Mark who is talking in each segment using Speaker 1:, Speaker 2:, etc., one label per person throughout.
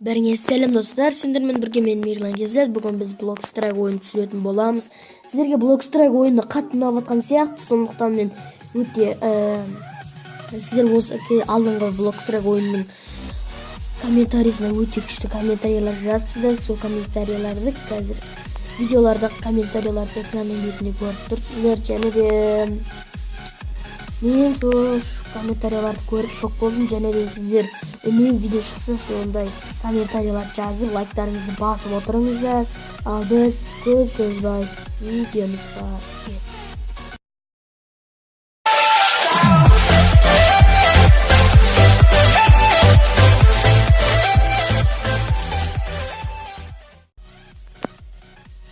Speaker 1: Бәріңе сәлем, достар! Сендермен бірге мен, Мирлан Кезет. Бүгін біз Блок Страйк ойын түсіретін боламыз. Сіздерге Блок Страйк ойыны қатты ұнап жатқан сияқты, сондықтан мен өте сіздер осы алдыңғы Блок Страйк ойынның комментарийсіне өте күшті комментарийлер жазыпсыздар. Сол комментарийлерді қазір видеолардағы комментарийларды экранның бетінде көріп тұрсыздар. Және де мен сол комментарийларды көріп шок болдым. Және де сіздер үнемі видео шықса, сондай комментарийлар жазып, лайктарыңызды басып отырыңыздар. Ал біз көп созбай видеомызға кеттік.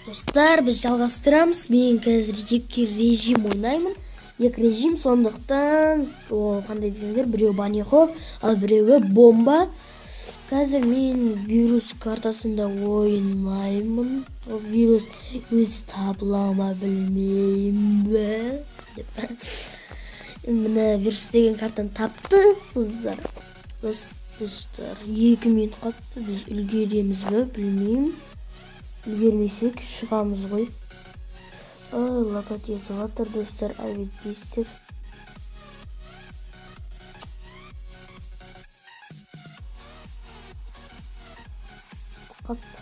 Speaker 1: Достар, біз жалғастырамыз. Мен қазір екі режим ойнаймын, екі режим. Сондықтан ол қандай десеңдер, біреуі банни-хоп, ал біреуі бомба. Қазір мен вирус картасында ойнаймын. Ол вирус өзі табыла ма, білмеймін бе деп. Міне, вирус деген картаны тапты қыздар. Достар, 2 минут қалыпты, біз үлгереміз бе, білмеймін. Үлгермесек, шығамыз ғой. Ой, лагать етіп жатыр, достар, айып етпейсіздер. Қалыпты.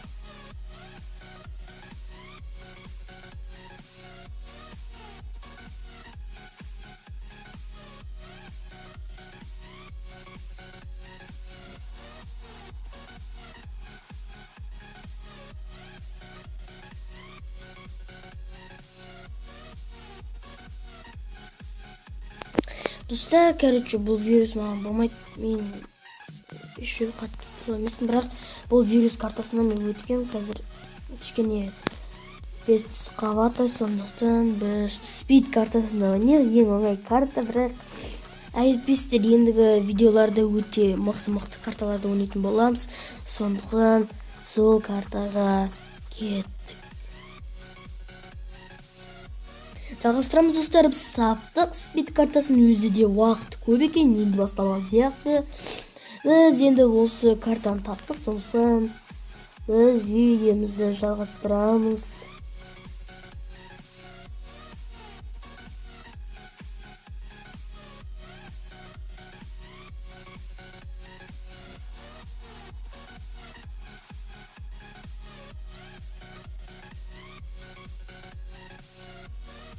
Speaker 1: Достар, короче, бұл вирус маған болмайды. Мен еще қатты про емеспін, бірақ бұл вирус картасына мен өткен. Қазір кішкене FPS түсіп қалып жатыр, сондықтан біз спид картасында ойнайық, ең оңай карта. Бірақ әйтпесіздер, ендігі видеоларда өте мықты мықты карталарды ойнайтын боламыз, сондықтан сол картаға кеттік. Жалғастырамыз, достар. Біз таптық спид картасын. Өзі де уақыт көп екен, енді басталған сияқты. Біз енді осы картаны таптық, сондықтан біз видеомызды жалғастырамыз.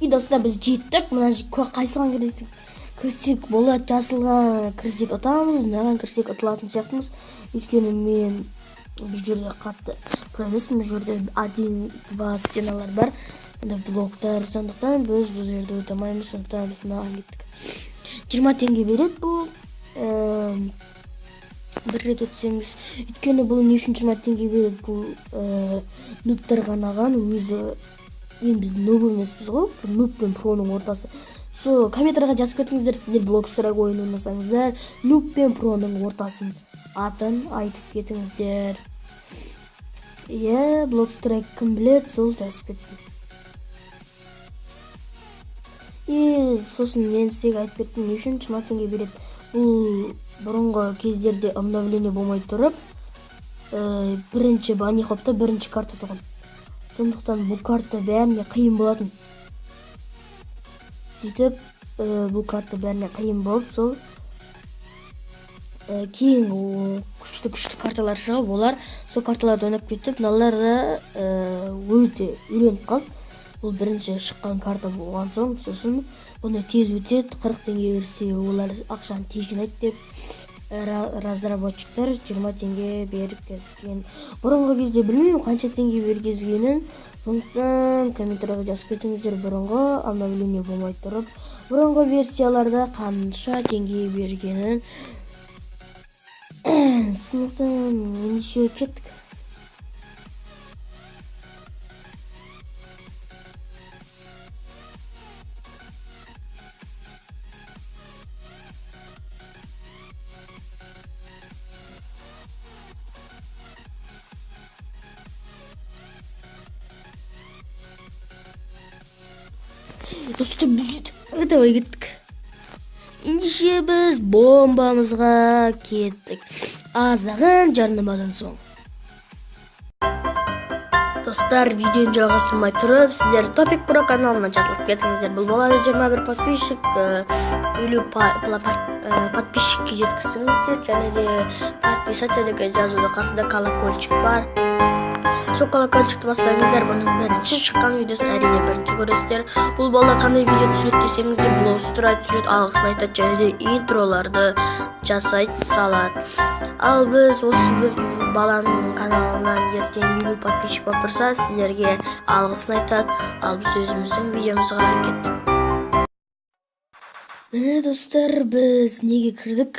Speaker 1: И, достар, біз жеттік. Мына қайсыған кірсек болады? Жасылға кірсек, ұтамыз, мынаған кірсек, ұтылатын сияқтымыз, өйткені мен бұл жерде қатты про емеспін. Бұл жерде один два стеналар бар, мындай блоктар, сондықтан біз бұл жерде өте алмаймыз. Сондықтан біз мынаған кеттік. 20 теңге береді бұл бір рет өтсеңіз. Өйткені бұл не үшін 20 теңге береді? Бұл нубтарға арналған өзі. Енді біз нуб емеспіз ғой, нуб пен проның ортасы. Сол комментарийға жазып кетіңіздер, сіздер Блок Страйк ойын ойнасаңыздар, нуб пен проның ортасын атын айтып кетіңіздер. Иә, Блок Страйк кім біледі, сол жазып кетсін. И сосын мен сізге айтып кеттім, не үшін 20 теңге береді. Бұл бұрынғы кездерде, обновление болмай тұрып, бірінші банни-хопта бірінші карта тұғын, сондықтан бұл карта бәріне қиын болатын. Сөйтіп бұл карта бәріне қиын болып, сол кейін күшті күшті карталар шығып, олар сол карталарды ойнап кетіп, мыналар да өте үйреніп қалды. Бұл бірінші шыққан карта болған соң, сосын бұны тез өтеді, 40 теңге берсе, олар ақшаны тез жинайды деп разработчиктар 20 теңге бергізген. Бұрынғы кезде білмеймін қанша теңге бергізгенін, сондықтан комментарийға жазып кетіңіздер, бұрынғы обновление болмай тұрып, бұрынғы версияларда қанша теңге бергенін. Сондықтан ендеше кеттік. Достар, бұл жерде давай, кеттік. Ендеше біз бомбамызға кеттік. Аздаған жарнамадан соң. Достар, видеоны жалғастырмай тұрып, сіздер Топик Про каналына жазылып кетіңіздер. Бұл болады 21 подписчик, 50 подписчикке жеткізсеңіздер, және де подписаться деген жазуды қасында колокольчик бар. Сол колокольчикті бассаңыздар, бұның бірінші шыққан видеосын әрине бірінші көресіздер. Бұл бала қандай видео түсіреді десеңіздер, бұл түсіреді, алғысын айтады және де интроларды жасайды салады. Ал біз осы бір баланың каналынан ертең 50 подписчик болып тұрса, сіздерге алғысын айтады. Ал біз өзіміздің видеомызға кеттік. Міне, достар, біз неге кірдік?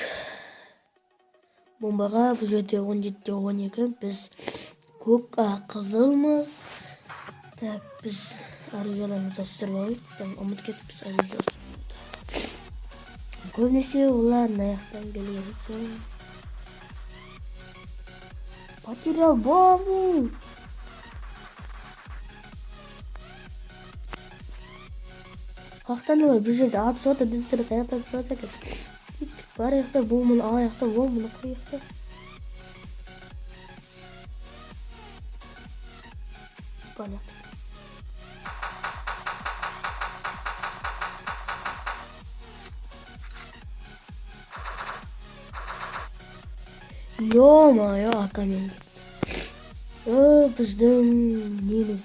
Speaker 1: Бомбаға. Бұл жерде 17-те 12, біз көк, қызылмыз. Так, біз оружияларымызды ауыстырып алайық. Мен ұмытып кетіппіз оружие ауыстыруды. Көбінесе олар мына жақтан келген соң. Потерял бомбу. Қаяқтан олар бір жерде атысып жатыр, достар, қаяқтан атысып жатыр екен? Кеттік, барайық та, бомбаны алайық та, бомбаны қояйық та. Понятно. Ё-моё, акамен кетті. Біздің неміз.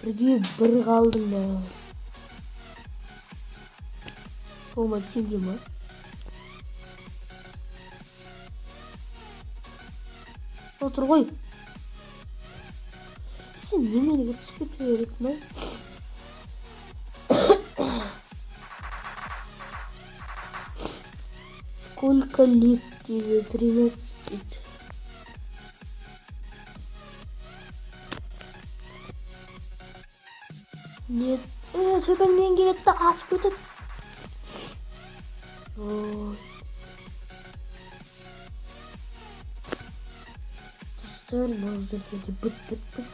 Speaker 1: Бірге бір қалдыңдар. Болмады, сенде ма? Отыр ғой. Сен неменеге түсіп кете береді, ма? Сколько лет тебе? 13 дейді. Нет. Төбемнен келеді да атып кетеді. Ой. Достар, бұл жерде де біттік біз.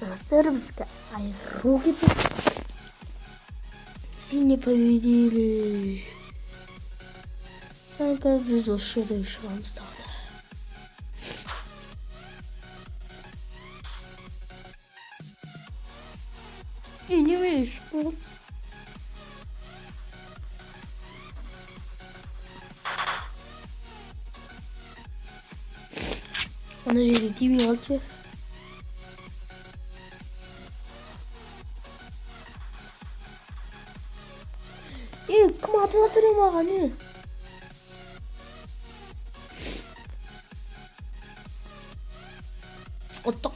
Speaker 1: Достар, бізге айыру керек. Синий победили. Так, біз осы жерде шығамыз тағы да. Неме шықпаған? Ана жерге тимей қалды ше. Кім атып жатыр маған, е? Ұттық.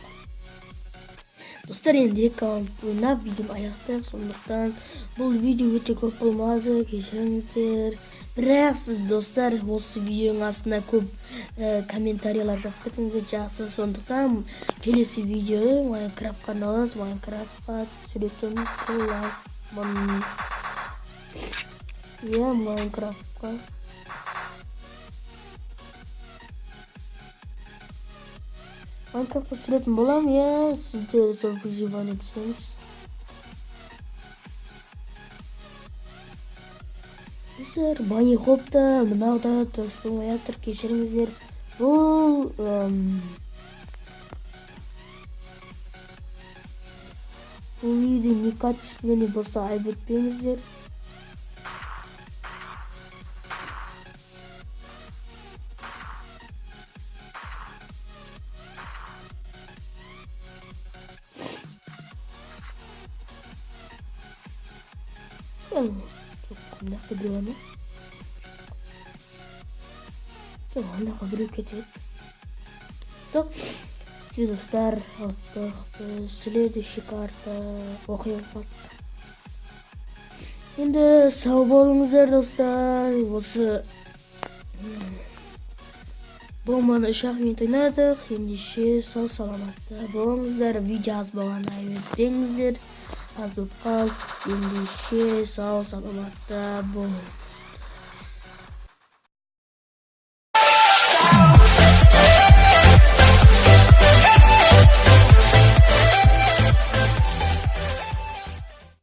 Speaker 1: Достар, енді екі раунд ойнап видеоны аяқтайық. Сондықтан бұл видео өте көп болмады, кешіріңіздер. Бірақ сіз, достар, осы видеоның астына көп комментарийлер жазып кетіңіздер, жақсы. Сондықтан келесі видео Майнкрафтқа арналады, Майнкрафтқа түсіретін боламын. Иә, Майнкрафтқа. Майнкрафтқа түсіретін боламын, иә, сіздер сол выживание түсеміз. Достар, Банни Хоп та, мынау да дұрыс болмай жатыр, кешіріңіздер. Бұл видео некачественный болса, айып етпеңіздер. Жоқ, мына жақта біреу бар ма? Жоқ, ана жаққа біреу кетеді. Так, все, достар, ұттық біз. Следующий карта оқи қалдық. Енді сау болыңыздар, достар. Осы бомбаны 3-ақ минут ойнадық. Ендеше сау саламатта болыңыздар. Видео аз болғанын айып етпеңіздер. Аз болып қалды. Ендеше сау саламатта болыңыз.